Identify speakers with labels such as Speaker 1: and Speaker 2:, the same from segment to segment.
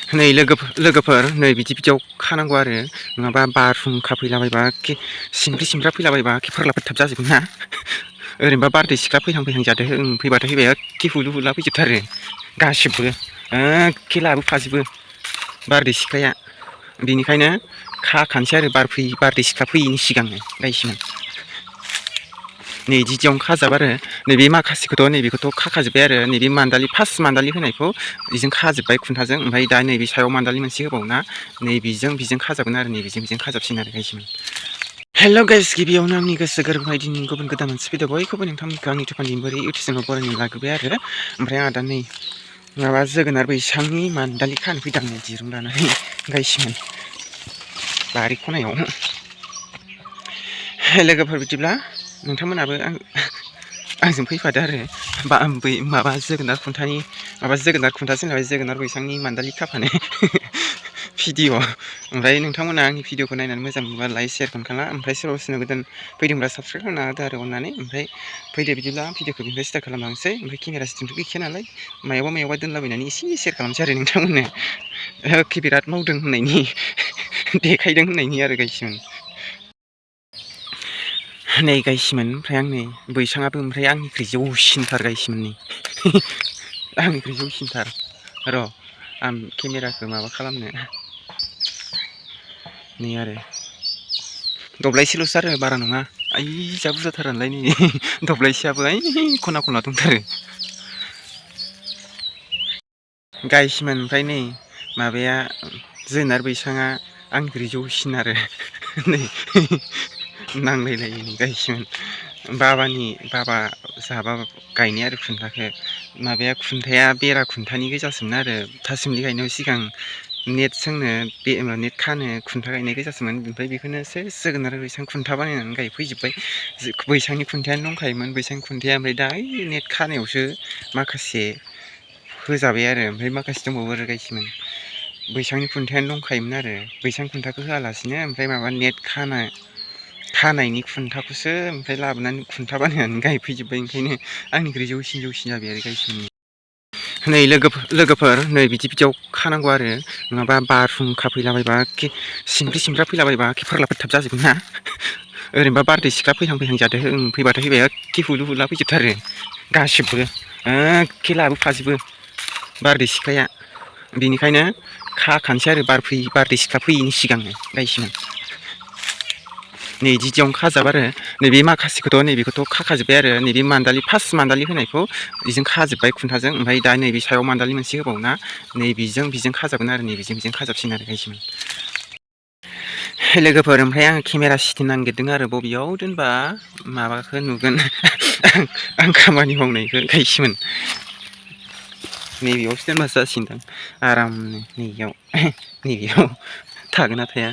Speaker 1: नै लोगोफोर नै बिदियाव खानांगौ आरो नङाबा बारहुंखा फैलाबायबा सिमफ्रि फैलाबायबा फोरलाबथाब जाजोबगोन ना ओरैनोबा बारदै सिख्ला फैहां जादों फैबाथाय फैबाय एखे हुलु हुला फैजोबथारो गासिबो एखे लाबोफाजोबो बारदै सिख्लाया बिनिखायनो खाखानोसै आरो बारदै सिख्ला फैयैनि सिगांनो गायसिमोन नै बिदियावनो खाजाब आरो नैबे माखासेखौथ' नैबेखौथ' खाखाजोब्बाय आरो नैबे फार्स्ट मान्दालि होनायखौ बेजों खाजोब्बाय खुन्थाजों ओमफ्राय दा नैबे सायाव मान्दालि मोनसे होबावना नैबेजों खाजाबगोन आरो नैबेजों खाजाबसिन आरो गायसिमोन हेल' गाइस गिबियावनो आंनि गोसो गोरबोनिफ्राय दिनै गुबुन गोदान मोनसे भिडिअ बयखौबो नोंथांमोनखौ आंनि तुफाननि बोरै इउटुब चेनेलाव बरायनो लाग्रोबाय आरो ओमफ्राय आंहा दा नै माबा जोगोनार बैसांनि मान्दालि खानो फैदों आङो दिरुं लानानै गायसिमोन बारि खनायाव लोगोफोर बिदिब्ला नोंथांमोनाबो आंजों फैफादो आरो माबा जोगोनार खुन्थासो होनलाय जोगोनार बैसांनि मान्दालि खाफानो भिडिअ ओमफ्राय नोंथांमोना आंनि भिडिअखौ नायनानै मोजां मोनबा लाइक शेयार खालामखाला ओमफ्राय सोरबा सोरबा गोदान फैदोंब्ला साबसक्राइब खालामना होदो आरो अननानै ओमफ्राय फैदो बिदिब्ला भिडिअखौ बिनिफ्राय स्टार्ट खालामलांसै ओमफ्राय केमेरा सिस्टेमथ' गैखाया नालाय मायावबा दोनलाबायनानै एसे शेयार खालामसै आरो नोंथांमोननो बिराद मावदों होननायनि देखायदों होननायनि आरो गायसिमोन नै गायसिमोन ओमफ्राय आं नै बैसाङाबो ओमफ्राय आंनिख्रुइ जौसिनथार गायसिमोन नै आंनिख्रुइ जौसिनथार र' आं केमेराखौ माबा खालामनो नै आरो दब्लायसेल'सो आरो बारा नङा आइ जा बुरजाथार नालाय नै दब्लायसेयाबो ओइ खना दंथारो गायसिमोन ओमफ्राय नै माबाया जोगोनार बैसाङा आंनिख्रुइ जौसिन आरो नै नांलायलायो नै गायसिमोन बाबा जाहाबा गायनाय आरो खुन्थाखौ माबाया खुन्थाया बेरा खुन्थानि गोजासोमोन आरो थासिमलि गायनायाव सिगां नेट सोंनो नेट खानो खुन्था गायनाय गोजासोमोन ओमफ्राय बेखौनो जोगोनार बैसां खुन्था बानायनानै गायफैजोब्बाय बैसांनि खुन्थायानो दंखायोमोन बैसांनि खुन्थाया ओमफ्राय दा ओइ नेट खानायावसो माखासे होजाबाय आरो ओमफ्राय माखासे दंबावो आरो गायसिमोन बैसांनि खुन्थायानो दंखायोमोन आरो बैसां खुन्थाखौ होआलासिनो ओमफ्राय माबा नेट खानायनि खुन्थाखौसो ओमफ्राय लाबोनानै खुन्था बानायनानै गायफैजोब्बाय ओंखायनो आंनिख्रुइ जौसिन जाबाय आरो गायसिमोन नै लोगोफोर नै बिदियाव खानांगौ आरो नङाबा बारहुंखा फैलाबायबा सिमफ्रि फैलाबायबा फोरलाबथाब जाजोबगोन ना ओरैनोबा बारदै सिख्ला फैहां जादों फैबाथाय फैबाय एखे हुलु हुला फैजोबथारो गासिबो एखे लाबोफाजोबो बारदै सिख्लाया बिनिखायनो खाखानोसै आरो बारदै सिख्ला फैयैनि सिगांनो गायसिमोन नै बिदियावनो खाजाब आरो नैबे माखासेखौथ' नैबेखौथ' खाखाजोब्बाय आरो नैबे फार्स्ट मान्दालि होनायखौ बेजों खाजोब्बाय खुन्थाजों ओमफ्राय दा नैबे सायाव मान्दालि मोनसे होबावना नैबेजों खाजाबगोन आरो नैबेजों खाजाबसिन आरो गायसिमोन लोगोफोर ओमफ्राय आं केमेरा सिस्टेम नागिरदों आरो बबेयाव दोनबा माबाखौ नुगोन आं खामानि मावनायखौ गायसिमोन नैबेयावसो दोनबासो जासिगोनदां आरामनो नैबेयाव थागोन ना थाया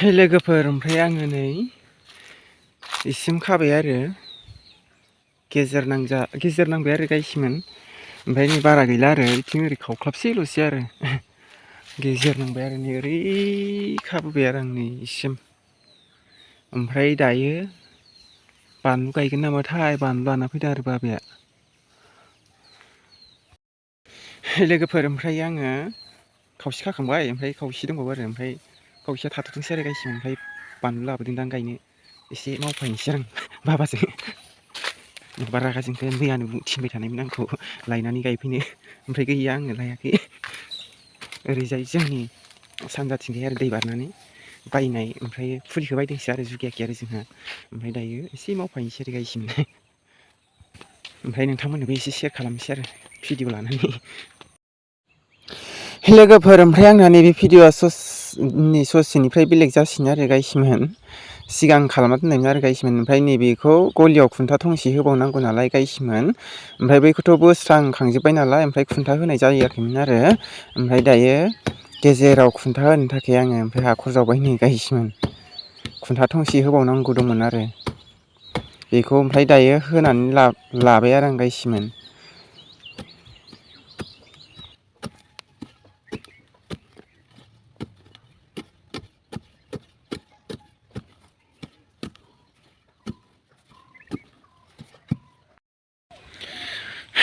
Speaker 1: लोगोफोर ओमफ्राय आङो नै इसिम खाबाय आरो गेजेर नांबाय आरो गायसिमोन ओमफ्राय नै बारा गैला आरो बिथिं ओरै खावख्लाबसेल'सै आरो गेजेर नांबाय आरो नै ओरै खाबोबाय आरो आं नै इसिम ओमफ्राय दायो बानलु गायगोन नामाथाय बानलु लाना फैदों आरो बाबाया लोगोफोर ओमफ्राय आङो खावसे खाखांबाय ओमफ्राय खावसे दंबावो आरो ओमफ्राय खावसेया थाथ'थोंसै आरो गायसिमोन ओमफ्राय बानलु लाबोदोंदां गायनो एसे मावफायनोसै आं बाबाजों माबा रागा जोंखो मैयानो थिनबाय थानायमोन आंखौ लायनानै गायफैनो ओमफ्राय गैया आङो लायाखै ओरैजाय जोंनि सानजाथिंजाय आरो दै बारनानै बायनाय ओमफ्राय फुलिखौ बायदोंसो आरो जुगायाखै आरो जोंहा ओमफ्राय दायो एसे मावफायनोसै आरो गायसिमोन ओमफ्राय नोंथांमोननोबो एसे शेयार खालामनोसै आरो भिडिअ लानानै लोगोफोर ओमफ्राय आंना नैबे भिडिअआ ससेनिफ्राय बेलेग जासिनो आरो गाइसमोन सिगां खालामना दोननायमोन आरो गाइसमोन ओमफ्राय नैबेखौ गलियाव खुन्था थंसे होबावनांगौ नालाय गाइसमोन ओमफ्राय बैखौथ' बोस्रांखांजोब्बाय नालाय ओमफ्राय खुन्था होनाय जायाखैमोन आरो ओमफ्राय दायो गेजेराव खुन्था होनो थाखाय आङो ओमफ्राय हाखर जावबाय नै गाइसमोन खुन्था थंसे होबावनांगौ दंमोन आरो बेखौ ओमफ्राय दायो होनानै लाबाय आरो आं गाइसमोन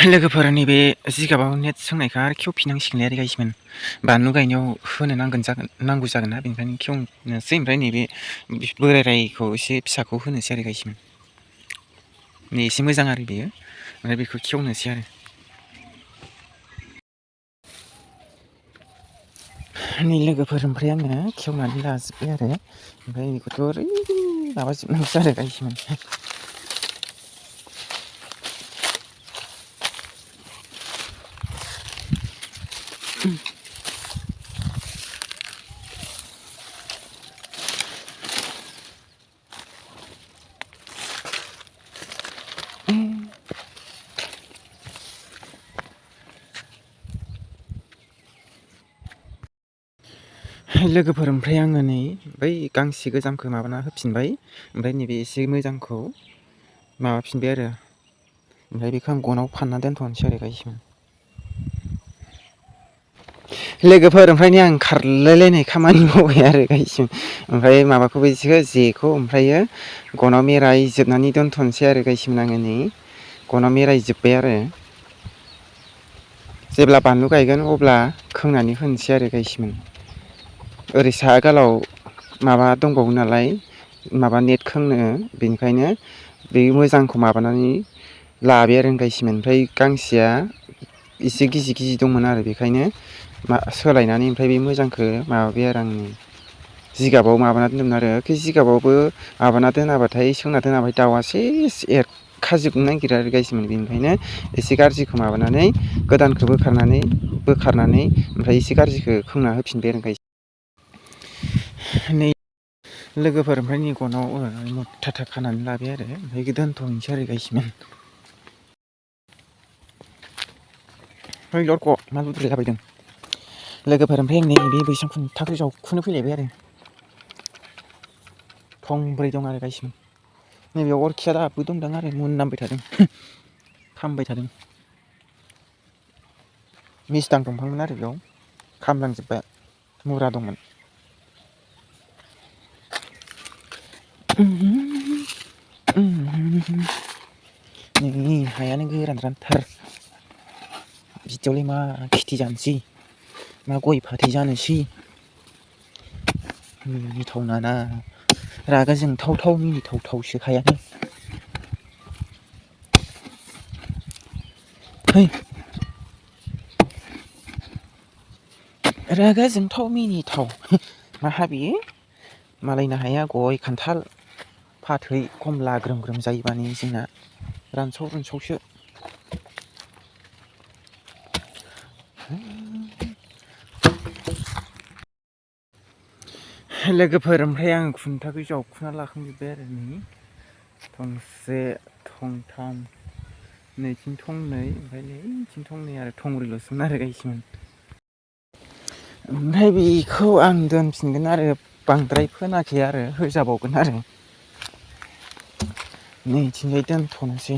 Speaker 1: लोगोफोर नैबे जिगाबाव नेट सोंनायखौ आरो खेवफिननांसिगोनलै आरो गाइसमोन बानलु गायनायाव होनो नांगौ जागोन ना बेनिखायनो खेवनोसै ओमफ्राय नैबे बोरायखौ एसे फिसाखौ होनोसै आरो गाइसमोन नै एसे मोजां आरो बेयो ओमफ्राय बेखौ खेवनोसै आरो नै लोगोफोर ओमफ्राय आङो खेवनानै लाजोब्बाय आरो ओमफ्राय बेखौथ' ओरै माबाजोबनांगौसो आरो गाइसमोन लोगोफोर ओमफ्राय आङो नै बै गांसे गोजामखौ माबाना होफिनबाय ओमफ्राय नैबे एसे मोजांखौ माबाफिनबाय आरो ओमफ्राय बेखौ आं गनाव फानना दोनथ'नोसै आरो गाइसमोन लोगोफोर ओमफ्राय नै आं खारलायलायनाय खामानि मावबाय आरो गाइसमोन ओमफ्राय माबाखौबो जेखौ ओमफ्रायो गनाव मेरायजोबनानै दोनथ'नोसै आरो गाइसमोन आङो नै गनाव मेरायजोब्बाय आरो जेब्ला बानलु गायगोन अब्ला खोंनानै होनोसै आरो गाइसमोन ओरै साहा गालाव माबा दंबावो नालाय माबा नेट खोंनो बेनिखायनो बे मोजांखौ माबानानै लाबाय आरो गाइसमोन ओमफ्राय गांसेया एसे गिजि गिजि दंमोन आरो बेखायनो सोलायनानै ओमफ्राय बे मोजांखौ माबाबाय आरो आं जिगाबाव माबाना दोन्दोंमोन आरो जिगाबावबो माबाना दोनाबाथाय सोंना दोनाबाथाय दाउआ सेस एरखाजोबनो नागिरो आरो गाइसमोन बेनिखायनो एसे गाज्रिखौ माबानानै गोदानखौ बोखारनानै ओमफ्राय एसे गाज्रिखौ खोंना होफिनबाय आरो गाइस नै लोगोफोर ओमफ्राय नै गनाव मुथाथा खानानै लाबाय आरो ओमफ्राय दोनथ'नोसै आरो गाइसमोन लरख' मा लुद्राय जाबायदों लोगोफोर ओमफ्राय आं नै बे बैसां खुन्थाखौ जावखुनो फैलायबाय आरो थंब्रै दं आरो गाइसमोन नैबेयाव अरखिया दाबो दंदां आरो मोनामबाय थादों खामबाय थादों मिसटां दंफांमोन आरो बेयाव खामलांजोब्बाय मुरा दंमोन नै हायानो गोरानथार बिदियावलाय मा खेथि जानोसै मा गय फाथै जानोसै मिनिथावना ना रागा जोंथाव मिनिथावसो हायानो रागा जोंथाव मिनिथाव माहा बेयो मालायनो हाया गय खान्थाल फाथै खमला ग्रोम ग्रोम जायोबानो जोंना रानसावसो लोगोफोर ओमफ्राय आं खुन्थाखौ जावखुना लाखांजोब्बाय आरो नै थंसे थंथाम नैथिं थंनै ओमफ्राय नैथिं थंनै आरो थंब्रैल'सोमोन आरो गाइसमोन ओमफ्राय बेखौ आं दोनफिनगोन आरो बांद्राय फोनाखै आरो होजाबावगोन आरो नैथिंजाय दोनथ'नोसै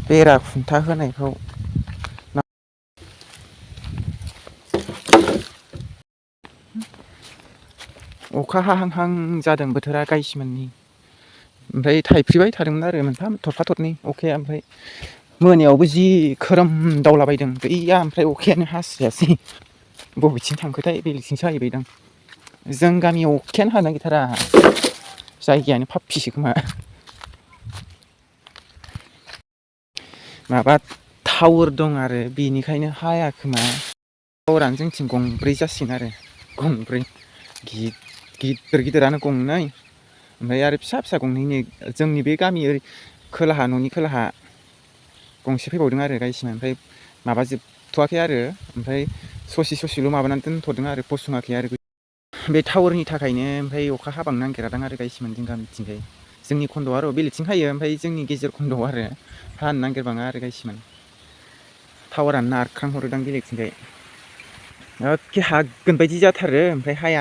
Speaker 1: बेरा खुन्था होनायखौ अखा हाहां जादों बोथोरा गाइसमोननि ओमफ्राय थाइफ्रिबाय थादोंमोन आरो मोनफा थरफा थरनै अखाया ओमफ्राय मोनायावबो जि खोरोमदावलाबायदों गैया ओमफ्राय अखायानो हास्रायासै बबेथिं थांखोथाय बेलेगथिंसो हाहैबायदां जों गामियाव अखायानो हानो नागिरथारा जायगायानो फाफ्फिसो खोमा माबा टावार दं आरो बेनिखायनो हाया खोमा टावारानो जोंथिं गंब्रै जासिगोन आरो गंब्रै गिदिरानो गंनै ओमफ्राय आरो फिसा गंनै जोंनि बे गामि खोलाहा न'नि खोलाहा गंसे फैबावदों आरो गायसिमोन ओमफ्राय माबाजोबथ'वाखै आरो ओमफ्राय ससेल' माबानानै दोनथ'दों आरो फसङाखै आरो बे टावारनि थाखायनो ओमफ्राय अखा हाबांनो नागिरादां आरो गायसिमोन जों गामिथिंजाय जोंनि खन्द'आव आरो बेलेगथिं हायो ओमफ्राय जोंनि गेजेर खन्द'आव आरो हानो नागिरबाङा आरो गायसिमोन टावारानो नारख्रांहरोदां बेलेगथिंजाय एखे हागोन बायदि जाथारो ओमफ्राय हाया